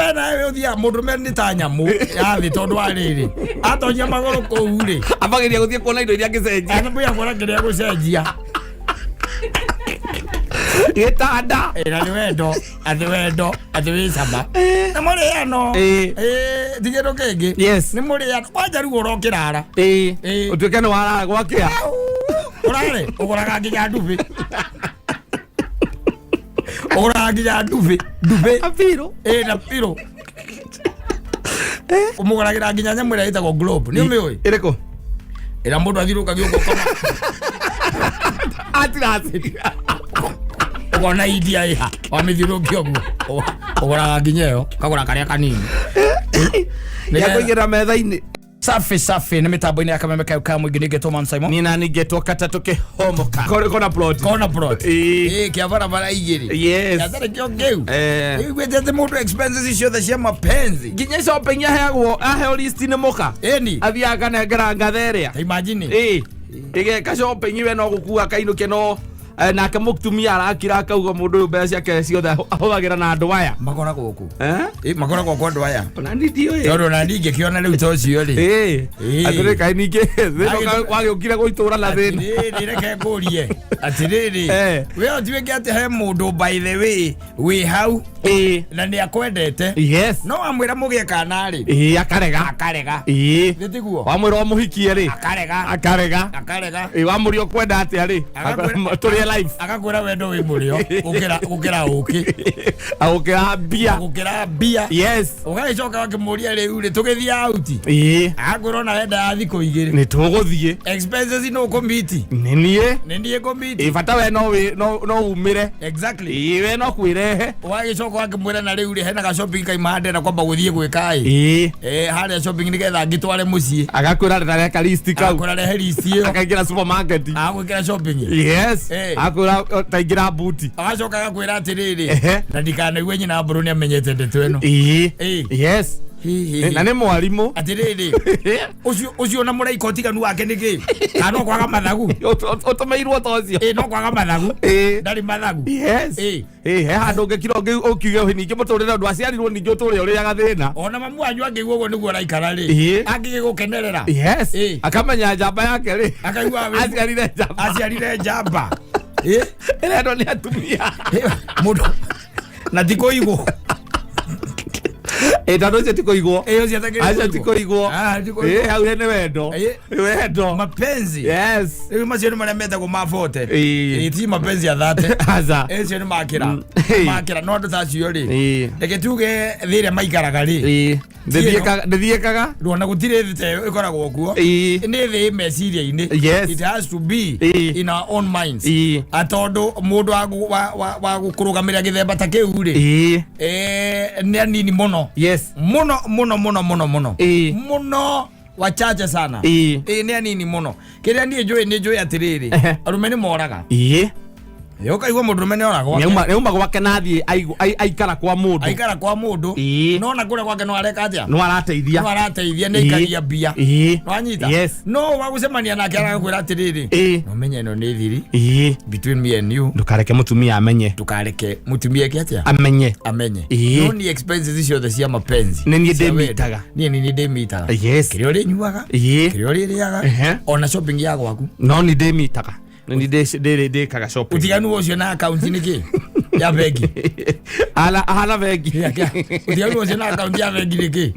We nawe ũthiaga mũndũrũme nĩ ta nyamũ ya thĩ tondũ wa rĩrĩ atonyia magũrũ kũu rĩ, Ambagĩria gũthiĩ kuona indo iria angĩcenjia. Anambia kuona kĩrĩa gũcenjia. Gĩtanda. Ĩ, na nĩ wendo, atĩ wendo atĩ wĩ cama na mũrĩano. Ĩ, ti kĩndũ kĩngĩ. Nĩ mũrĩano kwanja rĩu ũrokĩrara. Ĩĩ. Ũtuĩke nĩ warara gwakĩa. Ũrarĩ ũgũraga nginya ndubĩ, ũgũraga nginya ndubĩ ndubĩ. Abiro. Ĩ, na pillow ũmũgũragĩra nginya nyamũ ĩrĩa ĩtagwo globe, nĩ ũmĩũĩ? Ĩrĩkũ? Ĩrĩa mũndũ athiũrũrũkagia ũguo ũkona. Atiracĩ. Ũkona India ĩha wamĩthiũrũrũkia ũguo, ũgũraga nginya ĩyo, ũkagũra karĩa kanini. Ya kũigĩra metha-inĩ. Safi safi, nĩ mĩtambo-inĩ ya kameme kayo ka mũingĩ, ningĩ Man Simon. Nina ningĩtwo katatũ kĩhomoka. Kona plot. Kona plot. Ĩĩ. Ĩĩ, kĩa barabara igĩrĩ. Gĩathara kĩo kĩu. Ĩiguĩte atĩ mũndũ expenses ciothe cia mapenzi. Nginya shopping aheagwo, aheo list nĩ mũka. Ĩni. Athiaga akanengera ngatha ĩrĩa. Ta imagine. Ĩĩ. Ĩgeka shopping we no gũkua kainũke no nake mũtumia arakira akauga mũndũ ũyũ mbeca ciake ciothe ahũthagĩra na andũ aya. Makoragwo kũ? Eh? Ĩ, makoragwo kwa andũ aya. Ona ni ndiũĩ. Tondũ ona niĩ ingĩkĩona rĩu ta ũcio rĩ. Ĩĩ. Ĩĩ. Atĩrĩ kaĩ ningĩ thĩna wagĩũkire gũitũra na thĩna. Atĩrĩrĩ, reke ngũrie atĩrĩrĩ, we ũtuĩke atĩ he mũndũ, by the way, wĩ hau na nĩ akwendete, no wamwĩra mũgĩe kana rĩ, Ĩĩ, akarega. Akarega. Nĩ tiguo? Wamwĩra ũmũhikie rĩ, akarega. Akarega. Akarega. Ĩĩ, wamũria ũkwenda atĩa rĩ, tũrĩe life. Agakwĩra wendo wĩ mũrĩo gũkĩra ũkĩ. Agũkĩra mbia. Gũkĩra mbia. Ũgagĩcoka wakĩmũria, rĩu rĩ, tũgĩthiĩ out? Agakwĩra ona wenda ya thikũ 2. Nĩ tũgũthiĩ. Expenses no kũmiti. Nĩ niĩ. Nĩ niĩ kũmiti. Ĩĩ, bata we no no umĩre. Ĩĩ, we no kwĩrehe. Ũgagĩcoka wakĩmwĩra, na rĩu rĩ, hena ga shopping kaima ndĩrenda kwamba gũthiĩ gwĩka ĩ, harĩa shopping nĩgetha ngĩtware mũciĩ. Agakwĩra reka list kau. Agakwĩra rehe list ĩyo. Akaingĩra supermarket. Agwĩkĩra shopping. Akwĩra taingĩra buti. Agacoka agakwĩra atĩrĩrĩ, na ndikanaigue nyina mbũrũ nĩ amenyete ndeto ĩno. Hi, hi. Na nĩ mwarimũ. Atĩrĩrĩ, ũcio na mũraika ũtiganu wake nĩ kĩ? Kana no kwaga mathagu? Ũtũmĩirwo ta ũcio. Ĩ, no kwaga mathagu. Ndarĩ mathagu. Ĩĩ, he handũ ũngĩkira ũkiuge ningĩ mũtũrĩre ũndũ aciarirwo ningĩ ũtũre ũrĩaga thĩna. Ona mamu wanyu angĩigua ũguo nĩguo ũraikara rĩ, angĩgĩgũkenerera. Akamenya njamba yake rĩ, Akaigua aciarire njamba. Aciarire njamba. Ĩ. Ĩrendwo nĩ atumia. Ĩ, mũndũ na ti kũigwo. Ĩ, tondũ ũcio ti kũigwo. Ĩ, ũcio atakĩrĩ Acio ti kũigwo. Ah, ti kũigwo. Ĩ, hau nĩ wendo. Nĩ wendo. Mapenzi. Rĩu macio nĩ marĩa metagwo ma 40. Ĩ. Ĩ, ti mapenzi ya 30. Aca. Ĩcio nĩ makĩra. Makĩra no andũ ta acio rĩ, reke tuge thĩ ĩrĩa maikaraga rĩ, Ndĩthiĩkaga. Rwona gũtirĩ thĩ ta ĩyo ĩkoragwo kuo. Nĩ thĩ ĩ meciria-inĩ. It has to be in our own minds. A tondũ mũndũ wa gũkũrũgamĩrĩra gĩthemba ta kĩu rĩ, nĩ anini mũno. Mũno mũno mũno mũno mũno. Mũno, wachache sana. Ĩ, nĩ anini mũno. Kĩrĩa niĩ njũĩ, nĩ njũĩ atĩrĩrĩ, arũme nĩ moraga. Ĩ, ũkaigua mũndũrũme nĩ ora gwake. Nĩauma gwake na athiĩ aikara kwa mũndũ. Aikara kwa mũndũ. No na kũrĩa gwake no areka atĩa? No arateithia. No arateithia, nĩ aikagia mbia. Nwanyita? Yes. No wa gũcemania nake aragakwĩra atĩrĩrĩ, no menye ĩno nĩ thiri between me and you. Ndũkareke mũtumia amenye. Ndũkareke mũtumia eke atĩa? Amenye. Amenye. No ni expenses ciothe cia mapenzi Nĩ niĩ cia wendo. ndĩmitaga. Niĩ nĩ niĩ ndĩmitaga. Kĩrĩa ũrĩnyuaga, kĩrĩa ũrĩrĩaga, ona shopping ya gwaku. No nĩ ndĩmitaga, nĩ ndĩkaga shopping. Ũtiganu ũcio na akaunti nĩ kĩ ya bengi? Ahana bengi. Ũtiganu ũcio na akaunti ya bengi nĩ kĩ?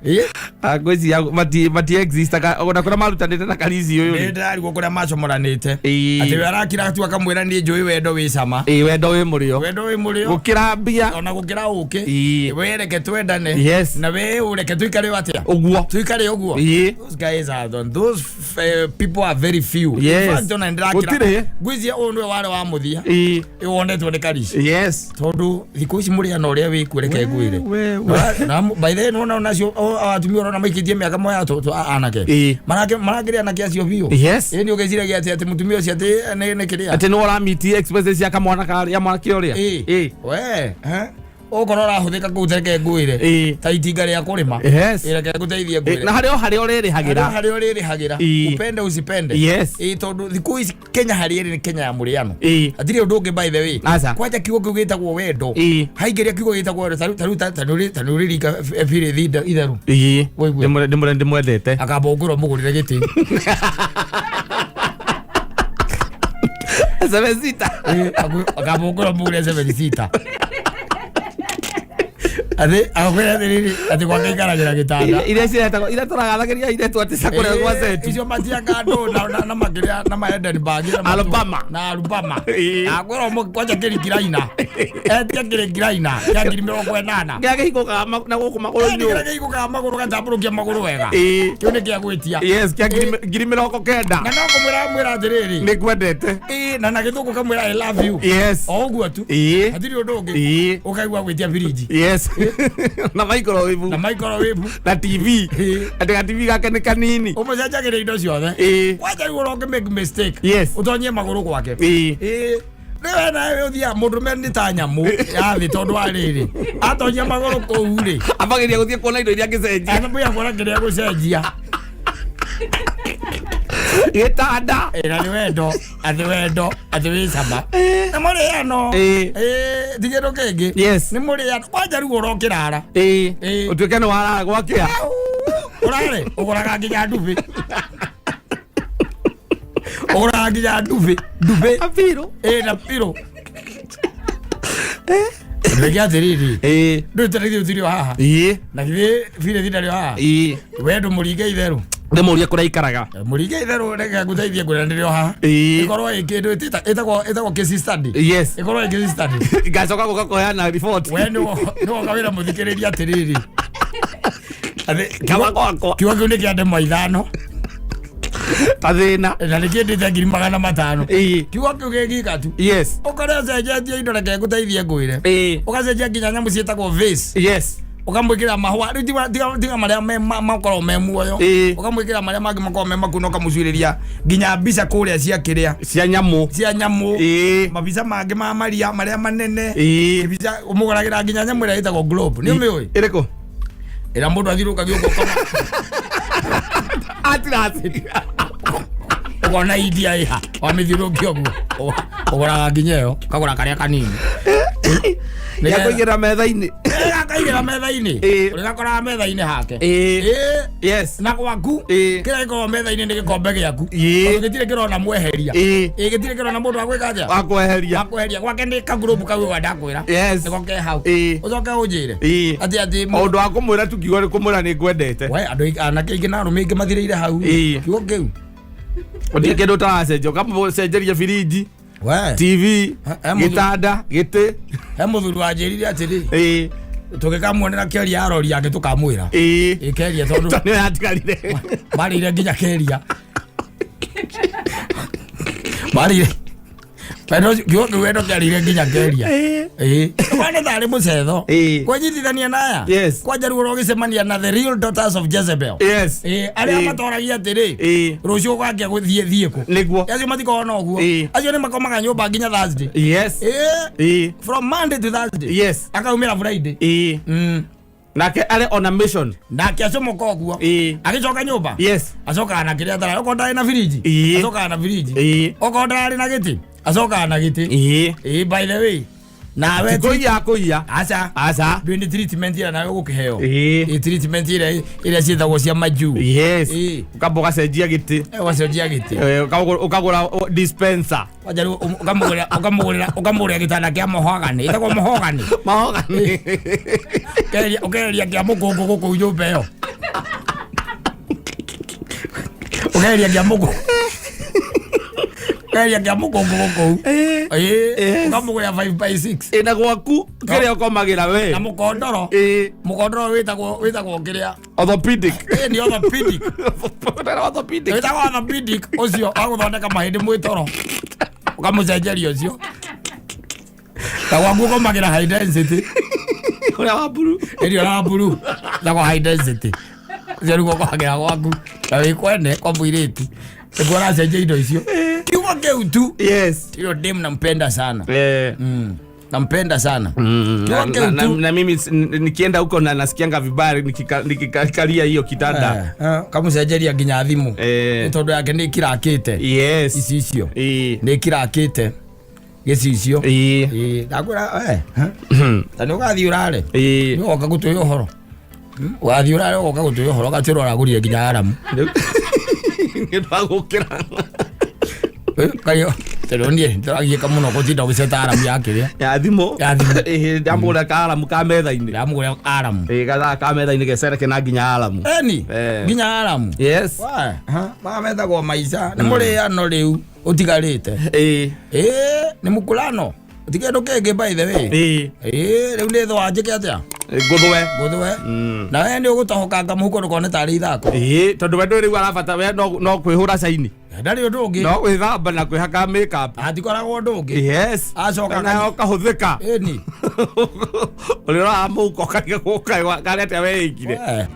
Ĩ? Ngwĩciria mati exist ona kũrĩa marutanĩte na Karici ũyũ Nĩ rĩ. ndĩrarigwo kũrĩa macomoranĩte. Atĩ we arakira tu akamwĩra, niĩ njũĩ wendo wĩ cama. Ĩĩ, wendo wĩ mũrĩo. Wendo wĩ mũrĩo. Gũkĩra mbia. Ona gũkĩra ũkĩ. We reke twendane. Na we ũreke tũikare atĩa? Ũguo. Tũikare ũguo. Those guys are done. Those people are very few. In fact, ona nĩndĩrakira. Gũtirĩ. Ngwĩciria ũyũ nĩwe warĩ wa mũthia. Wonetwo nĩ Karici. Tondũ thikũ ici mũrĩano ũrĩa wĩkuo, reke ngwĩre. We, we. Na by the way, nĩwona onacio atumia ũrona maikĩtie mĩaka moya anake. Marakĩrĩ anake acio biũ. Ĩ, nĩ ũgĩciragia atĩ mũtumia ũcio atĩ nĩ kĩrĩa. Atĩ nĩ ũramiti expenses cia kamwana karĩa mwanake ũrĩa. We, eh? Okorwo ũrahũthĩka kũu reke ngwĩre. Ta itinga rĩa kũrĩma. Reke ngũteithie ngwĩre. Na harĩ o harĩa ũrĩrĩhagĩra. Harĩa ũrĩrĩhagĩra. Upende usipende. Tondũ thikũ ici Kenya harĩ ĩrĩ nĩ Kenya ya mũrĩano. Hatirĩ ũndũ ũngĩ by the way. Aca. Kwanja kiugo kĩu gĩtagwo wendo. Haingĩria kiugo gĩtagwo wendo ta rĩu ta nĩ ũrĩringa birithi itherũ. Wĩigue. Ndĩmwendete. Akamba ũngĩrwo mũgũrĩre gĩtĩ. Seven seater. Akamba ũngĩrwo mũgũrĩre seven seater. Atĩ akwĩra atĩrĩrĩ atĩ gwake ikaragĩra gĩtanda. Iria ciretagwo iria tũragathagĩria airĩtu atĩ cia kũrĩa gwa Zetu. Icio matianga andũ na makĩrĩa na ma Edinburgh na Alabama. Na Alabama. Akwĩra kwanja kĩrikiraina. Etia kĩrikiraina kĩa 80,000. Kĩrĩa kĩhingũkaga na gũkũ magũrũ-inĩ. Kĩrĩa kĩhingũkaga magũrũ gatambũrũkia magũrũ wega. Kĩu nĩ kĩa gwĩtia. Yes, kĩa 90,000. Na no kũmwĩra mwĩra atĩrĩrĩ. Nĩ ngwendete. Na gĩthũngũ kamwĩra I love you. O ũguo tu. Hatirĩ ũndũ ũngĩ. Ũkaigua gwĩtia firiji. Yes. Na microwave. Na microwave. Na TV. Atĩ ga TV gake nĩ kanini. Ũmũcenjagĩria indo ciothe. Kwanja rĩu ũrĩa ũngĩ make mistake. Ũtonyie magũrũ gwake. Rĩu nawe ũthiaga mũndũrũme nĩ ta nyamũ ya thĩ tondũ wa rĩrĩ. Atonyia magũrũ kũu rĩ. Ambagĩria gũthiĩ kuona indo iria angĩcenjia. Ambagĩria kuona kĩrĩa gũcenjia. Gĩtanda. Na nĩ wendo, atĩ wendo, atĩ wĩ cama. Na mũrĩano. Ti kĩndũ kĩngĩ. Nĩ mũrĩano. Kwanja rĩu ũrokĩrara. Ũtuĩke nĩ warara gwakĩa. Ũrare, ũgũraga nginya ndubi. Ũgũraga nginya ndubi. Ndubi. Na pillow. Na pillow. Reke atĩrĩrĩ. Ndũĩ ta rĩngĩ ũtirĩ o haha. Na githĩ birithi ndarĩ o haha. We ndũmũringe itherũ. Ndĩmũrie kũrĩa aikaraga. Mũringe itherũ reke ngũteithie ngwĩra nĩrĩ o haha. Ĩkorwo ĩ kĩndũ ĩtagwo case study. Ĩkorwo ĩ case study. Ngacoka gũka kũheana report. We nĩwoka wĩra mũthikĩrĩria atĩrĩrĩ. Kama gwakwa. Kiugo kĩu nĩ kĩa ndemwa 5. Gathĩna. Na nĩkĩndĩte 500,000. Kiugo kĩu gĩgika tu. Ũkore ũcenjetie indo reke ngũteithie ngwĩre. Ũgacenjia nginya nyamũ ciĩtagwo vase. Ũkamwĩkĩra mahũa rĩu tiga marĩa makoragwo me muoyo. Ũkamwĩkĩra marĩa mangĩ makoragwo me makuũ na ũkamũcuĩrĩria nginya mbica kũrĩa cia kĩrĩa. Cia nyamũ. Cia nyamũ. Mabica mangĩ ma maria marĩa manene. Mbica ũmũgũragĩra nginya nyamũ ĩrĩa ĩtagwo globe. Nĩ ũmĩũĩ? Ĩrĩkũ? Ĩrĩa mũndũ athiũrũrũkagia ũguo ũkona. Atlas. Ũkona India ĩha, wamĩthiũrũrũkia ũguo. Ũgũraga nginya ĩyo, ũkagũra karĩa kanini. Ya kũigĩrĩra metha-inĩ. Ya kũigĩrĩra metha-inĩ. Ũrĩgakoraga metha-inĩ hake. Na gwaku, kĩrĩa gĩkoragwo metha-inĩ nĩ gĩkombe gĩaku. Tondũ gĩtirĩ kĩrona mweheria. Gĩtirĩ kĩrona mũndũ wa gwĩka atĩa? Wa kweheria. Wa kweheria. Gwake nĩ kagurubu kau ũguo ndakwĩra. Nĩko ke hau. Ũcoke ũnjĩre. Atĩ O ũndũ wa kũmwĩra tu kiugo nĩ kũmwĩra nĩ ngwendete. We, andũ anake aingĩ na arũme aingĩ mathirĩire hau. Kiugo kĩu. Gũtirĩ kĩndũ ũtaracenjia, ũkamũcenjeria firiji. TV, gĩtanda, gĩtĩ. He mũthuri wanjĩrire atĩrĩ. Tũgĩkamuonera kĩeria arori yake tũkamwĩra. Keria tondũ Tondũ nĩyo yatigarire. Marĩire nginya keria. Marĩire. Wendo kiugo kĩu wendo kĩarĩire nginya keria. Wana tarĩ mũcetho. Kwanyitithania na aya. Kwanja rĩu ũrogĩcemania na the real daughters of Jezebel. Arĩa matoragia atĩrĩ. Rũciũ gwake gũthiĩ thiĩ kũ. Nĩguo. Acio matikoragwo na ũguo. Acio nĩ makomaga nyũmba nginya Thursday. From Monday to Thursday. Akaumĩra Friday. Nake arĩ on a mission. Nake acomoka ũguo. Agĩcoka nyũmba. Acokaga na kĩrĩa atararĩ. Okorwo ndarĩ na firiji. Acokaga na firiji. Okorwo ndararĩ na gĩtĩ. Acokaga na gĩtĩ. By the way. Nawe Ti kũiya kũiya. Aca. Aca. Ndũĩ nĩ treatment ĩrĩa nawe ũgũkĩheo. Treatment ĩrĩa ciĩtagwo cia majuu. Ũkamba ũgacenjia gĩtĩ. Ũgacenjia gĩtĩ. Ũkagũra dispenser. Kwanja rĩu ũkamũgũrĩra gĩtanda kĩa mahogany. Ĩtagwo mahogany. Mahogany. Ũkeheria kĩa mũkũngũ gũkũ nyũmba ĩyo. Ũkeheria kĩa mũkũngũ. Ũkeheria kĩa mũkũngũ gũkũ. Ũkamũgũrĩra five by six. Na gwaku kĩrĩa ũkomagĩra we. Na mũkondoro. Mũkondoro wĩtagwo kĩrĩa? Orthopedic. Nĩ orthopedic. Orthopedic. Wĩtagwo orthopedic ũcio wa gũthondeka mahĩndĩ mwĩtoro. Ũkamũcenjeria ũcio. Na gwaku ũkomagĩra high density. Ũrĩa wa blue. Ĩrĩa wa blue. Wĩtagwo high density. Ũcio nĩguo ũkomagĩra gwaku. Na wĩ kwene kwa mũirĩtu. Nĩguo ũracenjia indo icio. Kiugo kĩu tu. Hilo dem nampenda sana. Nampenda sana. Na, na, na, na mimi nikienda huko na nasikianga vibaya nikikalia hiyo kitanda. Eh, eh, kamũcenjeria nginya thimũ. Nĩ tondũ yake nĩ ĩkirakĩte. Icicio nĩ ĩkirakĩte gĩcicio. Ĩĩ, ndakwĩra eh, ta nĩ ũgathiĩ ũrare. Nĩ ũgoka gũtũhe ũhoro. Ũgathiĩ ũrare ũgoka gũtũhe ũhoro ũgatwĩra ũragũrire nginya aramu. Nĩ ndagũkĩra. Kayo tondũ niĩ ndĩragiĩka mũno gũtinda ũgĩceta aramu ya kĩrĩa. Ya thimũ. Ya thimũ. Ĩĩ, ndamũgũrĩra ka aramu ka metha-inĩ. Ndamũgũrĩra aramu. Ĩĩ, gathaa ka metha-inĩ gecereke na nginya aramu. Eni nginya aramu. Yes. Maya metagwo maica nĩ mũrĩano rĩu ũtigarĩte. Ĩĩ. Ĩĩ, nĩ mũkũrano ũtikĩndũ kĩngĩ by the way. Ĩĩ. Ĩĩ, rĩu nĩ thwa njĩke atĩa? Ngũthwe. Ngũthwe. Na we nĩ ũgũtohokanga mũhuko ndũkone tarĩ ithako. Ĩĩ, tondũ we ndũĩ rĩu arabata we no kwĩhũra caini. Ndarĩ ũndũ ũngĩ. No gwĩthamba na kwĩhaka makeup. Hatikoragwo ũndũ ũngĩ. Yes. Acoka na ũkahũthĩka. Ĩni. Ũrĩ ũroraga mũhuko ũkariga gũka karĩa atĩa weĩkire. We.